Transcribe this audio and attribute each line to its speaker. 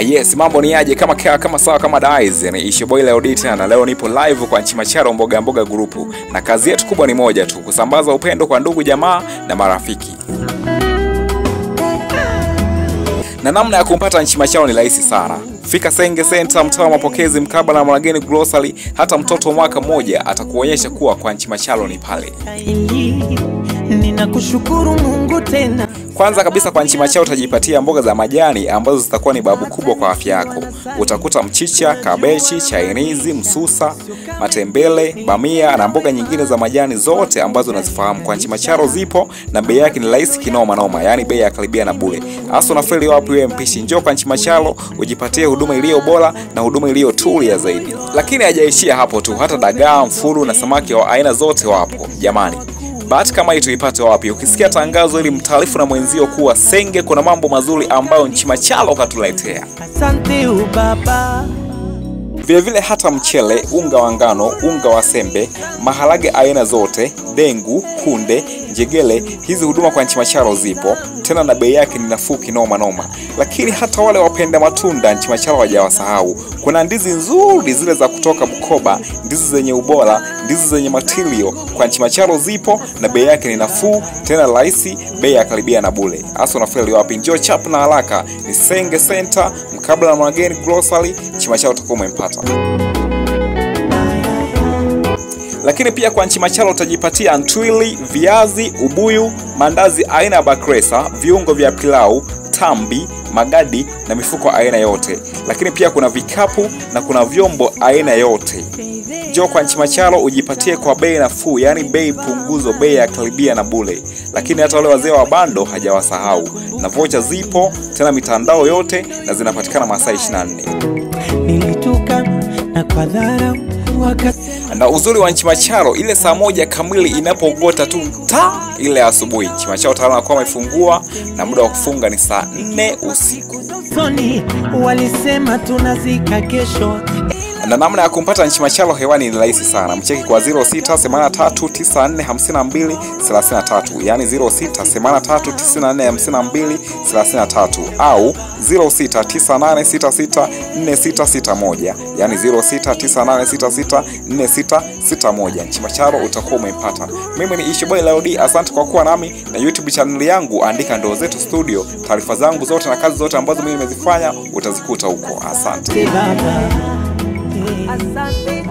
Speaker 1: Yes, mambo ni aje kama kama sawa kama dais. Ni Ishoboy Leo D tena, na leo nipo live kwa Nchimacharo Mboga Mboga Group, na kazi yetu kubwa ni moja tu, kusambaza upendo kwa ndugu jamaa na marafiki. Na namna ya kumpata Nchimacharo ni rahisi sana. Fika Senge Center, mtaa wa Mapokezi, mkabala na Mwalageni Grocery. Hata mtoto mwaka mmoja atakuonyesha kuwa kwa Nchimacharo ni pale.
Speaker 2: Ninakushukuru Mungu tena.
Speaker 1: Kwanza kabisa kwa Nchimacharo utajipatia mboga za majani ambazo zitakuwa ni babu kubwa kwa afya yako. Utakuta mchicha, kabechi, chainizi, msusa, matembele, bamia na mboga nyingine za majani zote ambazo unazifahamu. Kwa Nchimacharo zipo na bei yake ni rahisi kinoma noma, yani bei ya karibia na bure. Hasa unafeli wapi wewe mpishi? Njoo kwa Nchimacharo ujipatie huduma iliyo bora na huduma iliyo tulia zaidi. Lakini hajaishia hapo tu, hata dagaa, mfuru na samaki wa aina zote wapo. Jamani, bahati kama hii tuipate wapi? Ukisikia tangazo ili mtaarifu na mwenzio kuwa Senge kuna mambo mazuri ambayo Nchimacharo katuletea.
Speaker 2: Asante ubaba.
Speaker 1: Vile vile hata mchele, unga wa ngano, unga wa sembe, maharage aina zote, dengu, kunde, njegele, hizi huduma kwa Nchimacharo zipo, tena na bei yake ni nafuu kinoma noma. Lakini hata wale wapenda matunda Nchimacharo hawajawasahau. Kuna ndizi nzuri zile za kutoka Bukoba, ndizi zenye ubora, ndizi zenye matilio, kwa Nchimacharo zipo na bei yake ni nafuu, tena rahisi, bei ya karibia na bure. Hasa unafeli wapi? Njoo chap na haraka. Ni Senge Center, mkabala na Mwalageni Grocery, Nchimacharo utakuwa umempata. Lakini pia kwa Nchimacharo utajipatia ntwili, viazi, ubuyu, mandazi aina ya bakresa, viungo vya pilau, tambi, magadi na mifuko aina yote. Lakini pia kuna vikapu na kuna vyombo aina yote. Njoo kwa Nchimacharo ujipatie kwa bei nafuu, yani bei punguzo, bei ya karibia na bure. Lakini hata wale wazee wa bando hajawasahau. Na vocha zipo tena mitandao yote na zinapatikana masaa 24.
Speaker 2: Nilituka na kwa dharau
Speaker 1: Na uzuri wa Nchimacharo, ile saa 1 kamili inapogota tu ta ile asubuhi, Nchimacharo tayari anakuwa amefungua na muda wa kufunga ni saa 4 usiku.
Speaker 2: Walisema tunazika kesho.
Speaker 1: Na namna ya kumpata Nchimacharo hewani ni rahisi sana. Mcheki kwa 0683945233, yani 0683945233 au 0698664661, yani 0698664661. Nchimacharo utakuwa umempata. Mimi ni Ishoboy Leo D, asante kwa kuwa nami na YouTube channel yangu andika Ndoo Zetu Studio. Taarifa zangu zote na kazi zote ambazo mimi nimezifanya utazikuta huko. Asante.
Speaker 2: Asante.